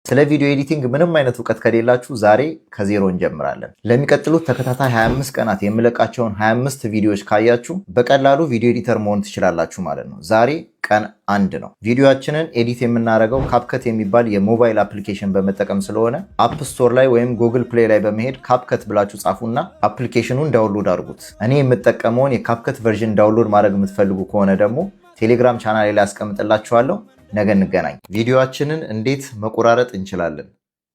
ስለ video editing ምንም አይነት እውቀት ከሌላችሁ ዛሬ ከዜሮ እንጀምራለን። ለሚቀጥሉት ተከታታይ 25 ቀናት የምለቃቸውን 25 ቪዲዮዎች ካያችሁ በቀላሉ video editor መሆን ትችላላችሁ ማለት ነው። ዛሬ ቀን 1 ነው። ቪዲዮአችንን edit የምናደርገው CapCut የሚባል የሞባይል application በመጠቀም ስለሆነ App Store ላይ ወይም Google Play ላይ በመሄድ CapCut ብላችሁ ጻፉና application ኑን download አድርጉት። እኔ የምጠቀመውን የ CapCut version download ማድረግ የምትፈልጉ ከሆነ ደግሞ ቴሌግራም ቻናሌ ላይ አስቀምጥላችኋለሁ። ነገ እንገናኝ። ቪዲዮአችንን እንዴት መቆራረጥ እንችላለን?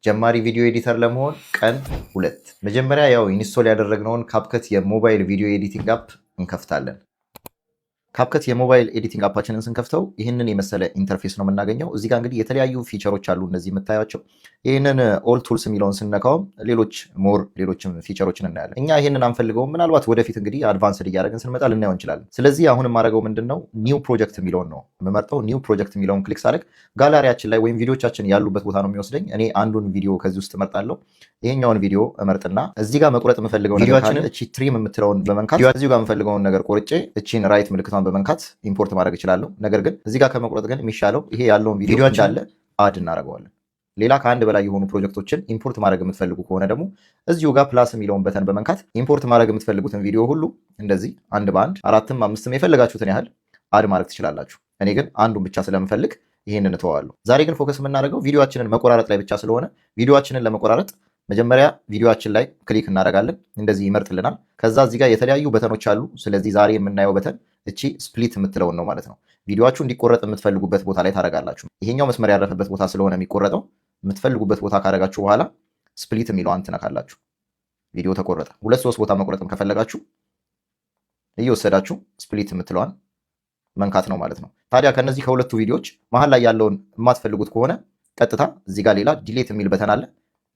ጀማሪ video editor ለመሆን ቀን 2። መጀመሪያ ያው install ያደረግነውን CapCut የሞባይል video editing app እንከፍታለን። CapCut የሞባይል editing app ኣችንን ስንከፍተው ይህንን የመሰለ interface ነው የምናገኘው። እዚህ ጋር እንግዲህ የተለያዩ feature ኦች አሉ፣ እነዚህ የምታያቸው። ይህንን all tools የሚለውን ስነካውም ሌሎች more ሌሎችም feature ኦችን እናያለን። እኛ ይህንን አንፈልገውም። ምናልባት ወደፊት እንግዲህ advanced እያደረግን ስንመጣ ልናየው እንችላለን። ስለዚህ አሁን የማደርገው ምንድን ነው፣ new project የሚለውን ነው የምመርጠው። New project የሚለውን click ሳደርግ ጋላሪያችን ላይ ወይም ቪዲዮቻችን ያሉበት ቦታ ነው የሚወስደኝ። እኔ አንዱን ቪዲዮ ከዚህ ውስጥ እመርጣለሁ። ይሄኛውን ቪዲዮ እመርጥና እዚህ ጋር መቁረጥ የምፈልገው ቪዲዮችንን እቺ trim የምትለውን በመንካት እዚሁ ጋር የምፈልገውን ነገር ቆርጬ እቺን right ምልክቷን በመንካት import ማድረግ እችላለሁ። ነገር ግን እዚህ ጋር ከመቁረጥ ግን የሚሻለው ይሄ ያለውን ቪዲዮ እንዳለ add እናደርገዋለን። ሌላ ከአንድ በላይ የሆኑ ፕሮጀክቶችን import ማድረግ የምትፈልጉ ከሆነ ደግሞ እዚሁ ጋር plus የሚለውን button በመንካት import ማድረግ የምትፈልጉትን ቪዲዮ ሁሉ እንደዚህ አንድ በአንድ አራትም አምስትም የፈለጋችሁትን ያህል add ማድረግ ትችላላችሁ። እኔ ግን አንዱን ብቻ ስለምፈልግ ይሄንን እተዋለሁ። ዛሬ ግን focus የምናደርገው ቪዲዮአችንን መቆራረጥ ላይ ብቻ ስለሆነ ቪዲዮአችንን ለመቆራረጥ መጀመሪያ ቪዲዮአችን ላይ click እናደርጋለን። እንደዚህ ይመርጥልናል። ከዛ እዚህ ጋር የተለያዩ button ኦች አሉ። ስለዚህ ዛሬ የምናየው button እቺ split የምትለውን ነው ማለት ነው። ቪዲዮአችሁ እንዲቆረጥ የምትፈልጉበት ቦታ ላይ ታደርጋላችሁ። ይሄኛው መስመር ያረፈበት ቦታ ስለሆነ የሚቆረጠው የምትፈልጉበት ቦታ ካደረጋችሁ በኋላ split የሚለዋን ትነካላችሁ። ቪዲዮ ተቆረጠ። ሁለት ሶስት ቦታ መቁረጥም ከፈለጋችሁ እየወሰዳችሁ split የምትለዋን መንካት ነው ማለት ነው። ታዲያ ከነዚህ ከሁለቱ ቪዲዮዎች መሀል ላይ ያለውን የማትፈልጉት ከሆነ ቀጥታ እዚህ ጋር ሌላ delete የሚል button አለ።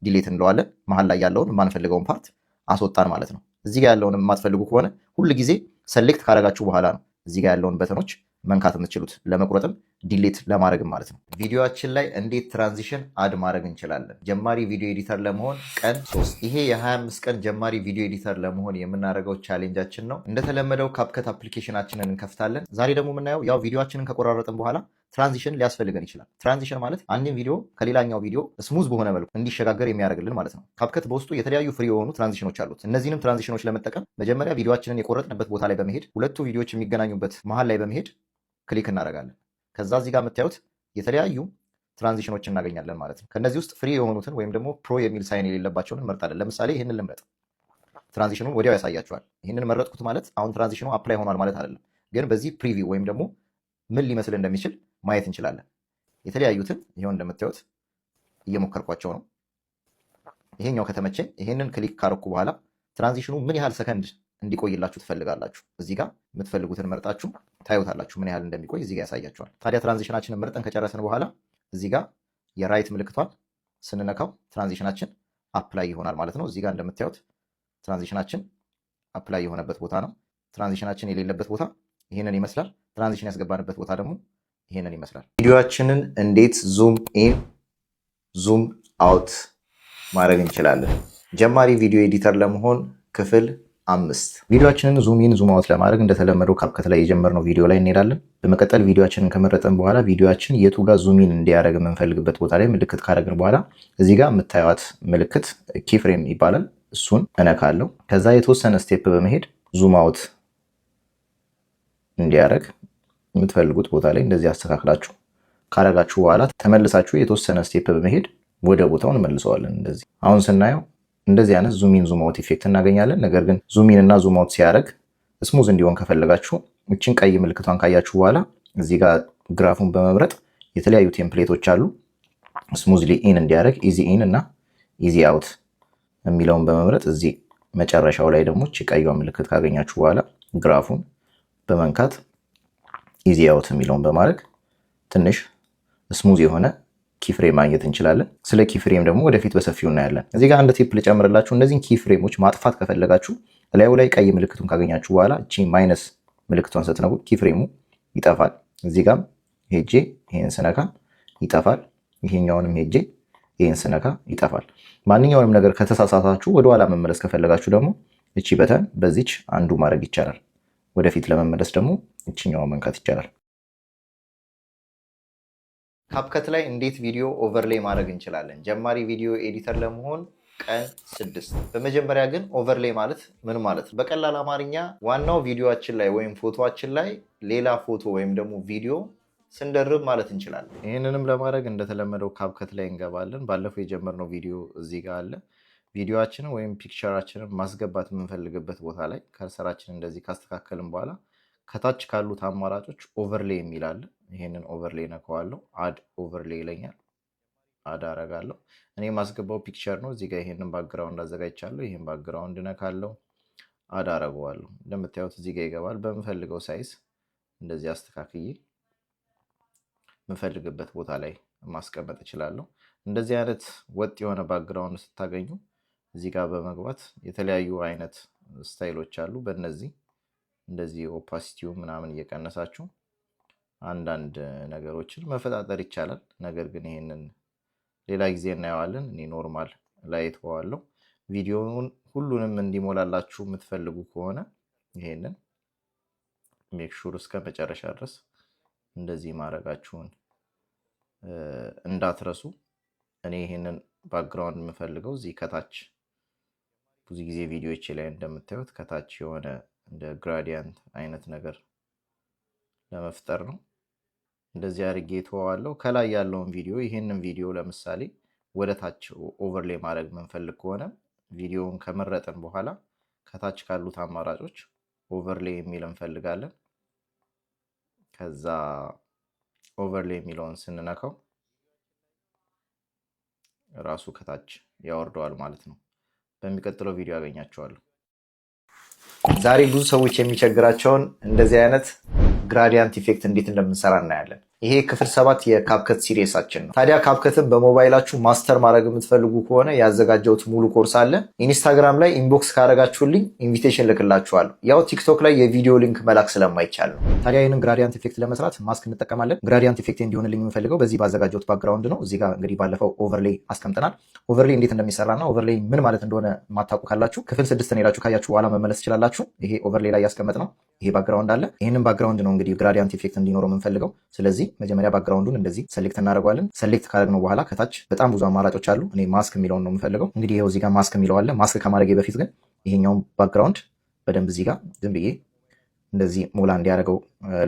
Delete እንለዋለን። መሀል ላይ ያለውን የማንፈልገውን part አስወጣን ማለት ነው። እዚህ ጋር ያለውን የማትፈልጉ ከሆነ ሁል ጊዜ select ካደረጋችሁ በኋላ ነው እዚህ ጋር ያለውን button ኦች መንካት የምትችሉት ለመቁረጥም delete ለማድረግም ማለት ነው። ቪዲዮአችን ላይ እንዴት transition add ማድረግ እንችላለን? ጀማሪ video editor ለመሆን ቀን 3። ይሄ የ25 ቀን ጀማሪ video editor ለመሆን የምናደርገው challenge ኣችን ነው። እንደተለመደው CapCut application ኣችንን እንከፍታለን። ዛሬ ደግሞ የምናየው ያው ቪዲዮአችንን ከቆራረጥን በኋላ transition ሊያስፈልገን ይችላል። Transition ማለት አንድን ቪዲዮ ከሌላኛው ቪዲዮ smooth በሆነ መልኩ እንዲሸጋገር የሚያደርግልን ማለት ነው። CapCut በውስጡ የተለያዩ free የሆኑ transition ኦች አሉት። እነዚህንም transition ኦች ለመጠቀም መጀመሪያ ቪዲዮአችንን የቆረጥንበት ቦታ ላይ በመሄድ ሁለቱ ቪዲዮዎች የሚገናኙበት መሀል ላይ በመሄድ click እናደርጋለን። ከዛ እዚህ ጋር የምታዩት የተለያዩ transition ኦች እናገኛለን ማለት ነው። ከነዚህ ውስጥ free የሆኑትን ወይም ደግሞ pro የሚል sign የሌለባቸውን እንመርጣለን። ለምሳሌ ይህንን ልምረጥ። Transition ኑን ወዲያው ያሳያችኋል። ይህንን መረጥኩት ማለት አሁን transition ኑ apply ሆኗል ማለት አይደለም። ግን በዚህ preview ወይም ደግሞ ምን ሊመስል እንደሚችል ማየት እንችላለን። የተለያዩትን ይኸው እንደምታዩት እየሞከርኳቸው ነው። ይሄኛው ከተመቸኝ ይሄንን click ካረኩ በኋላ transition ኑ ምን ያህል ሰከንድ እንዲቆይላችሁ ትፈልጋላችሁ። እዚህ ጋር የምትፈልጉትን መርጣችሁ ታዩታላችሁ፣ ምን ያህል እንደሚቆይ እዚህ ጋር ያሳያችኋል። ታዲያ transition ኣችንን መርጠን ከጨረስን በኋላ እዚህ ጋር የ right ምልክቷን ስንነካው transition ኣችን apply ይሆናል ማለት ነው። እዚህ ጋር እንደምታዩት transition ኣችን apply የሆነበት ቦታ ነው። Transition ኣችን የሌለበት ቦታ ይሄንን ይመስላል። Transition ያስገባንበት ቦታ ደግሞ ይሄንን ይመስላል። ቪዲዮአችንን እንዴት zoom in zoom out ማድረግ እንችላለን? ጀማሪ video editor ለመሆን ክፍል 5። ቪዲዮአችንን zoom in zoom out ለማድረግ እንደተለመደው CapCut ላይ የጀመርነው ቪዲዮ ላይ እንሄዳለን። በመቀጠል ቪዲዮአችንን ከመረጠን በኋላ ቪዲዮአችን የቱ ጋር zoom in እንዲያደርግ የምንፈልግበት ቦታ ላይ ምልክት ካደረግን በኋላ እዚህ ጋር የምታዩት ምልክት keyframe ይባላል። እሱን እነካለሁ። ከዛ የተወሰነ step በመሄድ zoom out እንዲያደርግ የምትፈልጉት ቦታ ላይ እንደዚህ አስተካክላችሁ ካረጋችሁ በኋላ ተመልሳችሁ የተወሰነ step በመሄድ ወደ ቦታው እንመልሰዋለን። እንደዚህ አሁን ስናየው እንደዚህ አይነት zoom in zoom out effect እናገኛለን። ነገር ግን zoom in እና zoom out ሲያደርግ smooth እንዲሆን ከፈለጋችሁ እችን ቀይ ምልክቷን ካያችሁ በኋላ እዚህ ጋር graph ኡን በመምረጥ የተለያዩ template ኦች አሉ። Smoothly in እንዲያደርግ easy in እና easy out የሚለውን በመምረጥ እዚህ መጨረሻው ላይ ደግሞ እቺ ቀይዋ ምልክት ካገኛችሁ በኋላ graph ኡን በመንካት easy out የሚለውን በማድረግ ትንሽ smooth የሆነ keyframe ማግኘት እንችላለን። ስለ keyframe ደግሞ ወደፊት በሰፊው እናያለን። እዚህ ጋር አንድ tip ልጨምርላችሁ። እነዚህን keyframe ኦች ማጥፋት ከፈለጋችሁ ላዩ ላይ ቀይ ምልክቱን ካገኛችሁ በኋላ እቺ minus ምልክቷን ስትነኩ keyframe ኡ ይጠፋል። እዚህ ጋም ሄጄ ይሄን ስነካ ይጠፋል። ይሄኛውንም ሄጄ ይሄን ስነካ ይጠፋል። ማንኛውንም ነገር ከተሳሳታችሁ ወደኋላ መመለስ ከፈለጋችሁ ደግሞ እቺ button በዚች undo ማድረግ ይቻላል። ወደፊት ለመመለስ ደግሞ እቺኛዋ መንካት ይቻላል። CapCut ላይ እንዴት ቪዲዮ overlay ማድረግ እንችላለን? ጀማሪ video editor ለመሆን ቀን 6። በመጀመሪያ ግን overlay ማለት ምን ማለት ነው? በቀላል አማርኛ ዋናው ቪዲዮአችን ላይ ወይም ፎቶአችን ላይ ሌላ ፎቶ ወይም ደግሞ ቪዲዮ ስንደርብ ማለት እንችላለን። ይህንንም ለማድረግ እንደተለመደው CapCut ላይ እንገባለን። ባለፈው የጀመርነው ቪዲዮ እዚህ ጋር አለ። ቪዲዮአችንን ወይም picture ኣችንን ማስገባት የምንፈልግበት ቦታ ላይ cursor ኣችንን እንደዚህ ካስተካከልን በኋላ ከታች ካሉት አማራጮች overlay የሚል አለ። ይሄንን overlay ነከዋለሁ። Add overlay ይለኛል። Add አረጋለሁ። እኔ የማስገባው picture ነው። እዚህ ጋር ይሄንን background አዘጋጅቻለሁ። ይሄን background ነካለሁ። Add አረገዋለሁ። እንደምታዩት እዚህ ጋር ይገባል። በምፈልገው size እንደዚህ አስተካክዬ የምፈልግበት ቦታ ላይ ማስቀመጥ እችላለሁ። እንደዚህ አይነት ወጥ የሆነ background ስታገኙ እዚህ ጋር በመግባት የተለያዩ አይነት style ኦች አሉ። በእነዚህ እንደዚህ opacity ው ምናምን እየቀነሳችሁ አንዳንድ ነገሮችን መፈጣጠር ይቻላል። ነገር ግን ይሄንን ሌላ ጊዜ እናየዋለን። እኔ normal ላይ እተወዋለሁ። ቪዲዮውን ሁሉንም እንዲሞላላችሁ የምትፈልጉ ከሆነ ይሄንን make sure እስከ መጨረሻ ድረስ እንደዚህ ማድረጋችሁን እንዳትረሱ። እኔ ይሄንን background የምፈልገው እዚህ ከታች፣ ብዙ ጊዜ ቪዲዮዎቼ ላይ እንደምታዩት ከታች የሆነ እንደ gradient አይነት ነገር ለመፍጠር ነው። እንደዚህ አድርጌ እተወዋለሁ። ከላይ ያለውን ቪዲዮ፣ ይሄንን ቪዲዮ ለምሳሌ ወደ ታች overlay ማድረግ የምንፈልግ ከሆነ ቪዲዮውን ከመረጥን በኋላ ከታች ካሉት አማራጮች overlay የሚል እንፈልጋለን። ከዛ overlay የሚለውን ስንነካው ራሱ ከታች ያወርደዋል ማለት ነው። በሚቀጥለው ቪዲዮ አገኛችኋለሁ። ዛሬ ብዙ ሰዎች የሚቸግራቸውን እንደዚህ አይነት gradient effect እንዴት እንደምንሰራ እናያለን። ይሄ ክፍል 7 የ CapCut series ኣችን ነው። ታዲያ CapCut ን በሞባይላችሁ master ማድረግ የምትፈልጉ ከሆነ ያዘጋጀሁት ሙሉ ኮርስ አለ። Instagram ላይ inbox ካደረጋችሁልኝ invitation ልክላችኋለሁ። ያው TikTok ላይ የቪዲዮ link መላክ ስለማይቻል ነው። ታዲያ ይህንን gradient effect ለመስራት ማስክ እንጠቀማለን። Gradient effect እንዲሆንልኝ የምፈልገው በዚህ ባዘጋጀሁት background ነው። እዚህ ጋር እንግዲህ ባለፈው overlay አስቀምጠናል። Overlay እንዴት እንደሚሰራና overlay ምን ማለት እንደሆነ የማታውቁ ካላችሁ ክፍል 6ን ሄዳችሁ ካያችሁ በኋላ መመለስ ትችላላችሁ። ይሄ overlay ላይ ያስቀመጥነው ይሄ background አለ። ይህንን background ነው እንግዲህ gradient effect እንዲኖረው የምንፈልገው። ስለዚህ መጀመሪያ background ኡን እንደዚህ select እናደርገዋለን። Select ካደረግነው በኋላ ከታች በጣም ብዙ አማራጮች አሉ። እኔ ማስክ የሚለውን ነው የምፈልገው። እንግዲህ ይኸው እዚህ ጋር ማስክ የሚለው አለ። ማስክ ከማድረጌ በፊት ግን ይሄኛውን background በደንብ እዚህ ጋር ዝም ብዬ እንደዚህ ሞላ እንዲያደርገው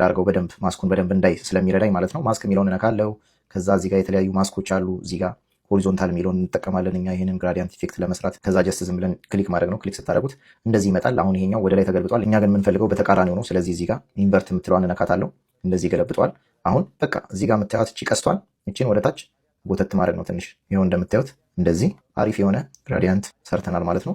ላድርገው፣ በደንብ ማስኩን በደንብ እንዳይ ስለሚረዳኝ ማለት ነው። ማስክ የሚለውን እነካለው። ከዛ እዚህ ጋር የተለያዩ ማስኮች አሉ። እዚህ ጋር horizontal የሚለውን እንጠቀማለን እኛ ይህንን gradient effect ለመስራት። ከዛ just ዝም ብለን click ማድረግ ነው። Click ስታደርጉት እንደዚህ ይመጣል። አሁን ይሄኛው ወደ ላይ ተገልብጧል። እኛ ግን የምንፈልገው በተቃራኒው ነው። ስለዚህ እዚህ ጋር invert የምትለዋን እነካታለሁ። እንደዚህ ገለብጧል። አሁን በቃ እዚህ ጋር የምታዩት እቺ ቀስቷን እቺን ወደ ታች ጎተት ማድረግ ነው ትንሽ። ይኸው እንደምታዩት እንደዚህ አሪፍ የሆነ gradient ሰርተናል ማለት ነው።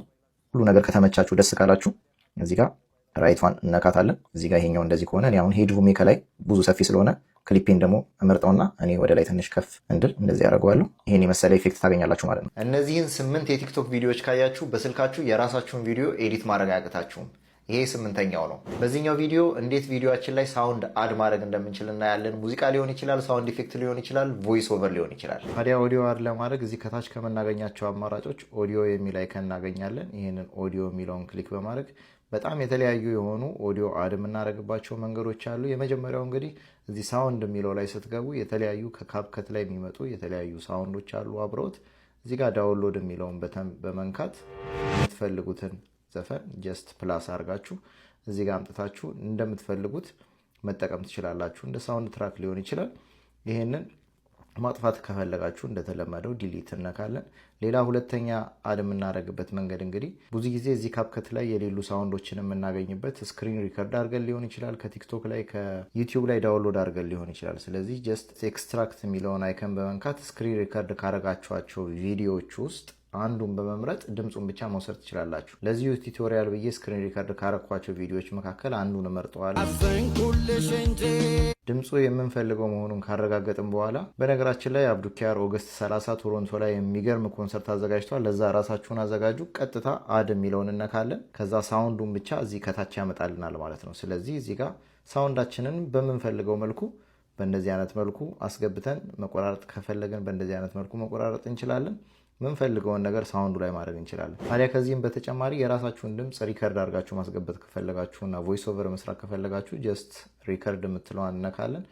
ሁሉ ነገር ከተመቻችሁ፣ ደስ ካላችሁ እዚህ ጋር right ቷን እነካታለን። እዚህ ጋር ይሄኛው እንደዚህ ከሆነ እኔ አሁን headroom ኤ ከላይ ብዙ ሰፊ ስለሆነ ክሊፔን ደግሞ እመርጠውና እኔ ወደ ላይ ትንሽ ከፍ እንድል እንደዚህ ያደርገዋለሁ። ይሄን የመሰለ effect ታገኛላችሁ ማለት ነው። እነዚህን 8 የ TikTok ቪዲዮዎች ካያችሁ በስልካችሁ የራሳችሁን ቪዲዮ edit ማድረግ አያቅታችሁም። ይሄ 8ኛው ነው። በዚህኛው ቪዲዮ እንዴት ቪዲዮአችን ላይ sound add ማድረግ እንደምንችል እናያለን። ሙዚቃ ሊሆን ይችላል፣ sound effect ሊሆን ይችላል፣ voice over ሊሆን ይችላል። ታዲያ audio add ለማድረግ እዚህ ከታች ከምናገኛቸው አማራጮች ኦዲዮ የሚል icon እናገኛለን። ይህንን ኦዲዮ የሚለውን click በማድረግ በጣም የተለያዩ የሆኑ audio add የምናደርግባቸው መንገዶች አሉ። የመጀመሪያው እንግዲህ እዚህ sound የሚለው ላይ ስትገቡ የተለያዩ ከ CapCut ላይ የሚመጡ የተለያዩ sound ኦች አሉ አብረውት። እዚህ ጋር download የሚለውን button በመንካት የምትፈልጉትን ዘፈን just plus አድርጋችሁ እዚህ ጋር አምጥታችሁ እንደምትፈልጉት መጠቀም ትችላላችሁ። እንደ soundtrack ሊሆን ይችላል። ይሄንን ማጥፋት ከፈለጋችሁ እንደተለመደው delete እነካለን። ሌላ ሁለተኛ add የምናደርግበት መንገድ እንግዲህ ብዙ ጊዜ እዚህ CapCut ላይ የሌሉ sound ኦችን የምናገኝበት screen record አድርገን ሊሆን ይችላል፣ ከ TikTok ላይ፣ ከ YouTube ላይ download አድርገን ሊሆን ይችላል። ስለዚህ just extract የሚለውን icon በመንካት screen record ካረጋችኋቸው ቪዲዮዎች ውስጥ አንዱን በመምረጥ ድምፁን ብቻ መውሰድ ትችላላችሁ። ለዚሁ tutorial ብዬ screen record ካረኳቸው ቪዲዮዎች መካከል አንዱን እመርጠዋለሁ። ድምፁ የምንፈልገው መሆኑን ካረጋገጥን በኋላ፣ በነገራችን ላይ አብዱኪያር August 30 ቶሮንቶ ላይ የሚገርም ኮንሰርት አዘጋጅቷል። ለዛ ራሳችሁን አዘጋጁ። ቀጥታ add የሚለውን እነካለን። ከዛ sound ኡን ብቻ እዚህ ከታች ያመጣልናል ማለት ነው። ስለዚህ እዚህ ጋር sound ኣችንን በምንፈልገው መልኩ በእንደዚህ አይነት መልኩ አስገብተን መቆራረጥ ከፈለግን በእንደዚህ አይነት መልኩ መቆራረጥ እንችላለን። ምንፈልገውን ነገር sound ኡ ላይ ማድረግ እንችላለን። ታዲያ ከዚህም በተጨማሪ የራሳችሁን ድምፅ record አድርጋችሁ ማስገባት ከፈለጋችሁ እና voice over መስራት ከፈለጋችሁ just record የምትለዋን እነካለን።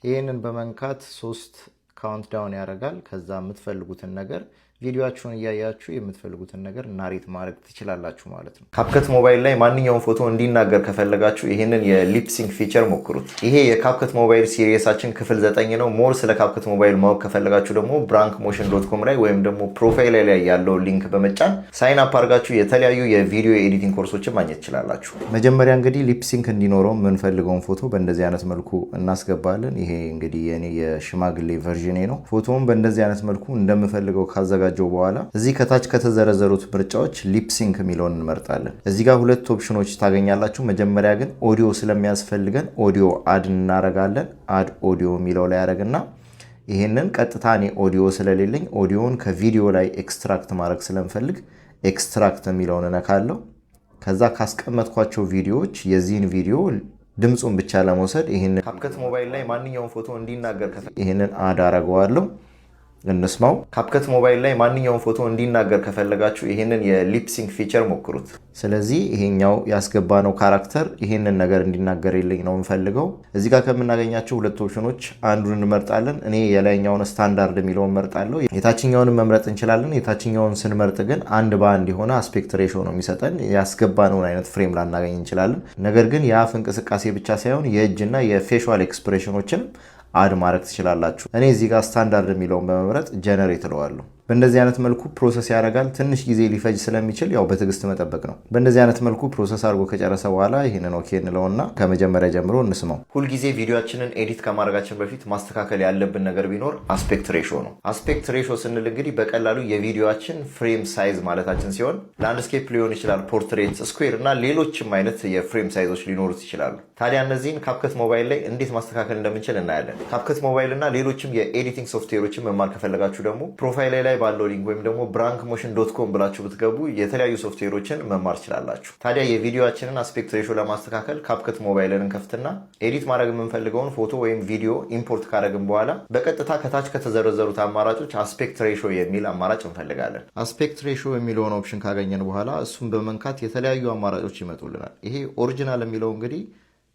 ይህንን በመንካት ሶስት Count down ያደርጋል። ከዛ የምትፈልጉትን ነገር ቪዲዮአችሁን እያያችሁ የምትፈልጉትን ነገር narrate ማድረግ ትችላላችሁ ማለት ነው። CapCut Mobile ላይ ማንኛውም ፎቶ እንዲናገር ከፈለጋችሁ ይህንን የ lip sync feature ሞክሩት። ይሄ የ CapCut Mobile series ኣችን ክፍል 9 ነው። More ስለ CapCut Mobile ማወቅ ከፈለጋችሁ ደግሞ ብራንክ ሞሽን.com ላይ ወይም ደግሞ profile ላይ ያለውን link በመጫን sign up አድርጋችሁ የተለያዩ የ video editing ኮርሶችን ማግኘት ትችላላችሁ። መጀመሪያ እንግዲህ lip sync እንዲኖረው የምንፈልገውን ፎቶ በእንደዚህ አይነት መልኩ እናስገባለን። ይሄ እንግዲህ የኔ የሽማግሌ version ነው። ፎቶውን በእንደዚህ አይነት መልኩ እንደምፈልገው ካዘጋጀው በኋላ እዚህ ከታች ከተዘረዘሩት ምርጫዎች lip sync የሚለውን እንመርጣለን። እዚህ ጋር ሁለት ኦፕሽኖች ታገኛላችሁ። መጀመሪያ ግን ኦዲዮ ስለሚያስፈልገን audio add እናረጋለን። Add audio የሚለው ላይ ያደረግና ይሄንን ቀጥታ እኔ ኦዲዮ ስለሌለኝ ኦዲዮን ከቪዲዮ ላይ extract ማድረግ ስለምፈልግ extract የሚለውን እነካለሁ። ከዛ ካስቀመጥኳቸው ቪዲዮዎች የዚህን ቪዲዮ ድምፁን ብቻ ለመውሰድ ይሄንን CapCut Mobile ላይ ማንኛውም ፎቶ እንዲናገር ይሄንን add አረገዋለሁ። እንስማው። CapCut Mobile ላይ ማንኛውም ፎቶ እንዲናገር ከፈለጋችሁ ይሄንን የ lip sync feature ሞክሩት። ስለዚህ ይሄኛው ያስገባነው character ይሄንን ነገር እንዲናገርልኝ ነው የምፈልገው። እዚህ ጋር ከምናገኛቸው ሁለት ኦፕሽኖች አንዱን እንመርጣለን። እኔ የላይኛውን ስታንዳርድ የሚለውን መርጣለሁ። የታችኛውን መምረጥ እንችላለን። የታችኛውን ስንመርጥ ግን አንድ በአንድ የሆነ aspect ratio ነው የሚሰጠን። ያስገባነውን አይነት frame ላናገኝ እንችላለን። ነገር ግን የአፍ እንቅስቃሴ ብቻ ሳይሆን የእጅና የ facial expression ኦችን add ማድረግ ትችላላችሁ። እኔ እዚህ ጋር ስታንዳርድ የሚለውን በመምረጥ generate እለዋለሁ። በእንደዚህ አይነት መልኩ process ያደርጋል። ትንሽ ጊዜ ሊፈጅ ስለሚችል ያው በትዕግስት መጠበቅ ነው። በእንደዚህ አይነት መልኩ process አድርጎ ከጨረሰ በኋላ ይህንን okay እንለውና ከመጀመሪያ ጀምሮ እንስማው። ሁልጊዜ ቪዲዮአችንን edit ከማድረጋችን በፊት ማስተካከል ያለብን ነገር ቢኖር aspect ratio ነው። Aspect ratio ስንል እንግዲህ በቀላሉ የቪዲዮአችን frame size ማለታችን ሲሆን landscape ሊሆን ይችላል፣ portrait፣ square እና ሌሎችም አይነት የ frame size ኦች ሊኖሩት ይችላሉ። ታዲያ እነዚህን CapCut Mobile ላይ እንዴት ማስተካከል እንደምንችል እናያለን። CapCut Mobile እና ሌሎችም የ editing ሶፍትዌሮችን መማር ከፈለጋችሁ ደግሞ profile ላይ ባለው link ወይም ደግሞ ብራንክ ሞሽን.com ብላችሁ ብትገቡ የተለያዩ ሶፍትዌሮችን መማር ትችላላችሁ። ታዲያ የቪዲዮአችንን aspect ratio ለማስተካከል CapCut Mobile ን እንከፍትና edit ማድረግ የምንፈልገውን ፎቶ ወይም ቪዲዮ import ካደረግን በኋላ በቀጥታ ከታች ከተዘረዘሩት አማራጮች aspect ratio የሚል አማራጭ እንፈልጋለን። Aspect ratio የሚለውን option ካገኘን በኋላ እሱን በመንካት የተለያዩ አማራጮች ይመጡልናል። ይሄ original የሚለው እንግዲህ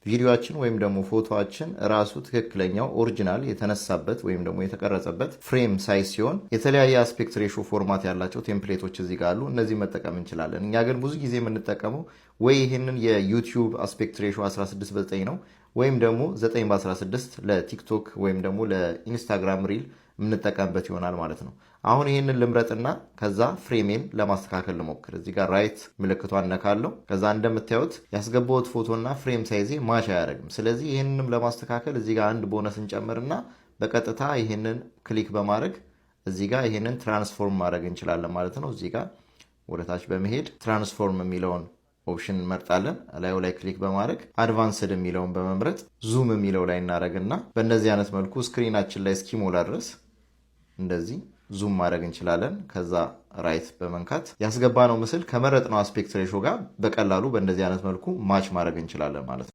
ቪዲዮአችን ወይም ደግሞ ፎቶአችን ራሱ ትክክለኛው original የተነሳበት ወይም ደግሞ የተቀረጸበት frame size ሲሆን የተለያየ aspect ratio format ያላቸው template ኦች እዚህ ጋር አሉ። እነዚህ መጠቀም እንችላለን። እኛ ግን ብዙ ጊዜ የምንጠቀመው ወይ ይህንን የ YouTube aspect ratio 16:9 ነው ወይም ደግሞ 9:16 ለ TikTok ወይም ደግሞ ለ Instagram Reel የምንጠቀምበት ይሆናል ማለት ነው። አሁን ይህንን ልምረጥና ከዛ frame ኤን ለማስተካከል ልሞክር። እዚህ ጋር right ምልክቷን ነካለው። ከዛ እንደምታዩት ያስገባሁት ፎቶና frame size ኤ match አያደርግም። ስለዚህ ይህንንም ለማስተካከል እዚህ ጋር አንድ ቦነስ እንጨምርና በቀጥታ ይህንን click በማድረግ እዚህ ጋር ይህንን transform ማድረግ እንችላለን ማለት ነው። እዚህ ጋር ወደታች በመሄድ transform የሚለውን option እንመርጣለን። ላዩ ላይ click በማድረግ advanced የሚለውን በመምረጥ zoom የሚለው ላይ እናደርግና በእንደዚህ አይነት መልኩ screen ኣችን ላይ እስኪሞላ ድረስ እንደዚህ zoom ማድረግ እንችላለን። ከዛ right በመንካት ያስገባነው ምስል ከመረጥነው aspect ratio ጋር በቀላሉ በእንደዚህ አይነት መልኩ match ማድረግ እንችላለን ማለት ነው።